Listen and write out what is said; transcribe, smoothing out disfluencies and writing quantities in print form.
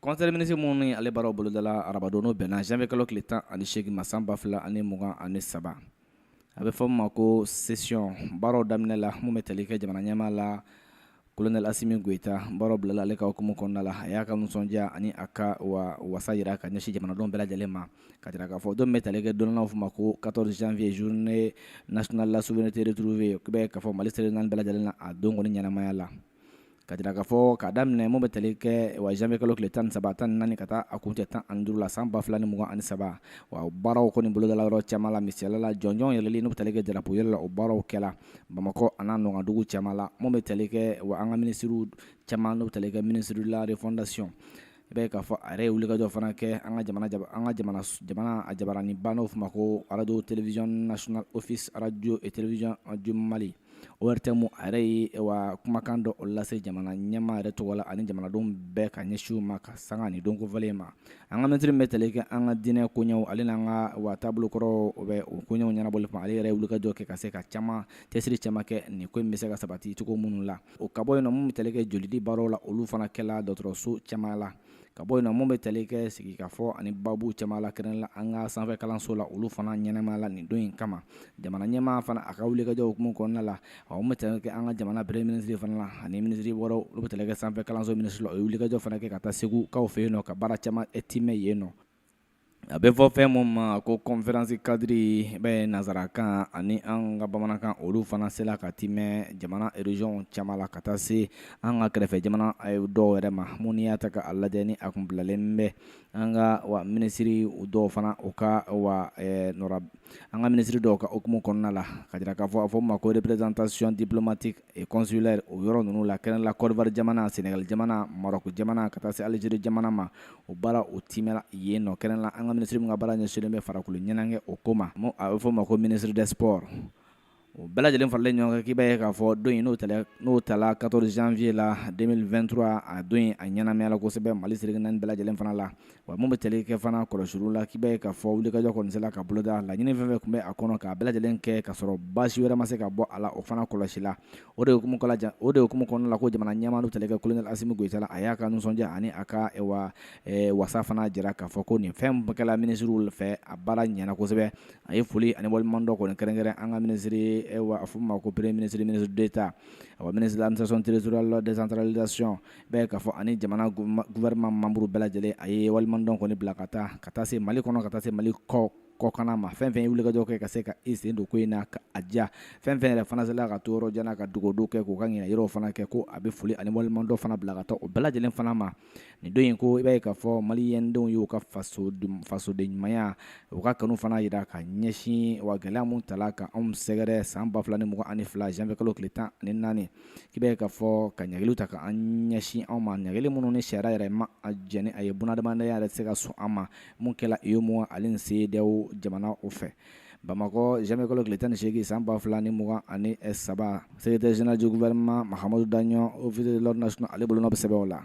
Conseil des ministres minnu ni ale baaraw bolodala arabadon, n'o bɛnna janvier kalo tile 18 ma, san 2023, a bɛ fɔ min ma ko session, baaraw daminɛ la, mun bɛ tali kɛ jamana ɲɛmaa la, colonel Assimi Goïta, baaraw bilala ale ka hukumu kɔnɔna la. A y'a ka nisɔndiya ani a ka wa wasa jira ka ɲɛsin jamanadenw bɛɛ lajɛlen ma, ka jira k'a fɔ don min bɛ tali kɛ don n'a fɔ ma ko 14 janvier, journée nationale la souveraineté retrouvée, bɛ k'a fɔ Mali seleke naani bɛɛ lajɛlen na, a don kɔni ɲɛnamaya la, ka jira k'a fɔ k'a daminɛ mun bɛ tali kɛ wa janvier kalo tile 13, 14 ka taa a kuncɛ 15 la, san 2023. Wa baaraw kɔni bolodala yɔrɔ caman la. Misaliya la, jɔnjɔn yɛlɛli, n'o bɛ tali kɛ drapeau yɛlɛ la, o baaraw kɛla Bamakɔ a n'a nɔgɔdugu caman la. Mun bɛ tali kɛ wa an ka minisiriw caman, n'o bɛ tali kɛ ministre de la refondation, i b'a ye k'a fɔ a yɛrɛ ye wulikajɔ fana kɛ an ka jamana an ka jamana jamana a jabaraninba, n'o fɔ ma ko Radio Télévision Nationale, Office Radio et Télévision du Mali, ORTM. A yɛrɛ ye wa kumakan dɔ lase jamana ɲɛmaa yɛrɛ tɔgɔ la ani jamanadenw bɛɛ ka ɲɛsin u ma ka sanga ni don kofɔlen ma. An ka minisiri min bɛ tali kɛ an ka diinɛ koɲɛw, ale n'an ka wa taabolo kɔrɔ, o bɛ o koɲɛw ɲɛnabɔli kuma, ale yɛrɛ ye wulikajɔ kɛ ka se ka caman cɛsiri caman kɛ nin ko in bɛ se ka sabati cogo minnu la. O ka bɔ yen nɔ, mun bɛ tali kɛ jolidi baaraw la, olu fana kɛla dɔgɔtɔrɔso caman la. Ka bɔ yen nɔ, mun bɛ tali kɛ sigikafɔ ani babu caman la, kɛrɛnkɛrɛn la an ka sanfɛ kalanso la, olu fana ɲɛnamaya la nin don in kama. Jamana ɲɛmaa fana, a ka wulikajɔ hukumu kɔnɔna la, mun bɛ tali kɛ an ka jamana premier ministre fana la ani minisiri wɛrɛw, olu bɛ tali kɛ sanfɛ kalanso minisiri la, o ye wulikajɔ fana kɛ ka taa Segu kaw fɛ yen nɔ, ka baara caman timɛ yen nɔ. A bɛ fɔ fɛn mun ma ko conférence cadre bɛ nansarakan ani an ka bamanankan, olu fana sera ka timɛ jamana région caman la, ka taa se an ka kɛrɛfɛ jamana dɔw yɛrɛ ma. Mun y'a ta ka lajɛ ni a kun bilalen bɛ an ka wa minisiri dɔw fana, u ka wa nɔra an ka minisiri dɔw ka hukumu kɔnɔna la, ka jira k'a fɔ a fɔ ma ko représentation diplomatique et consulaire, o yɔrɔ ninnu la, kɛrɛnkɛrɛn la Côte d'Ivoire jamana, Sénégal jamana, Maroc jamana, ka taa se Algérie jamana ma, o baara o timɛla yen nɔ. Kɛrɛnkɛrɛn la an ka minisiri min ka baara ɲɛsinnen bɛ farikolo ɲɛnajɛ o ko ma, a bɛ fɔ o ma ko ministre des Sports, o bɛɛ lajɛlen faralen ɲɔgɔn kan, k'i b'a ye k'a fɔ don in n'o tala 14 janvier la 2023, a don in a ɲɛnamayala kosɛbɛ Mali seleke naani bɛɛ lajɛlen fana la. Wa mun bɛ tali kɛ fana kɔlɔsiliw la, k'i b'a ye k'a fɔ wulikajɔ kɔni sera ka boloda, laɲini fɛn fɛn tun bɛ a kɔnɔ, k'a bɛɛ lajɛlen kɛ ka sɔrɔ baasi wɛrɛ ma se ka bɔ a la, o fana kɔlɔsi la. O de hukumu kɔnɔna la ko jamana ɲɛmaa, n'o tali kɛ colonel Assimi Goïta la, a y'a ka nisɔndiya ani a ka wa wasa fana jira k'a fɔ ko nin fɛn kɛla minisiriw fɛ, a baara ɲɛna kosɛbɛ. A ye foli ani waleɲumandɔn kɔni kɛrɛnkɛrɛn an ka minisiri, wa a fɔ ma ko premier ministre, ministre d'État, wa ministre de l'Administration territoriale, décentralisation bɛɛ, k'a fɔ ani jamana gouvernement membre bɛɛ lajɛlen, a ye waleɲumandɔn kɔni bila ka taa se Mali kɔnɔ, ka taa se Mali kɔ kɔkanna ma. Fɛn fɛn ye wulikajɔ kɛ ka se ka i sen don ko in na ka a diya, fɛn fɛn yɛrɛ fana sela ka to yɔrɔ jan ka dogo kɛ k'u ka ɲinɛ yɔrɔw fana kɛ, ko a bɛ foli ani waleɲumandɔn fana bila ka taa o bɛɛ lajɛlen fana ma. Nin don in ko i b'a ye k'a fɔ maliyɛndenw y'u ka fasoden ɲumanya, u ka kanu fana jira ka ɲɛsin wa gɛlɛya mun tala ka anw sɛgɛrɛ san 2022 janvier kalo tile 14, k'i b'a ye k'a fɔ ka ɲangiliw ta ka an ɲɛsin anw ma, ɲangili minnu ni sariya yɛrɛ ma a jɛn ni a ye, bunadamadenya yɛrɛ tɛ se ka sɔn an ma, mun kɛla UEMOA ale ni CEDEAO jamana o fɛ. Bamakɔ, janvier kalo tile 18, san 2023, secrétaire général du gouvernement Mahamadou Dagnon, officier de l'ordre national, ale bolonɔ bɛ sɛbɛn o la.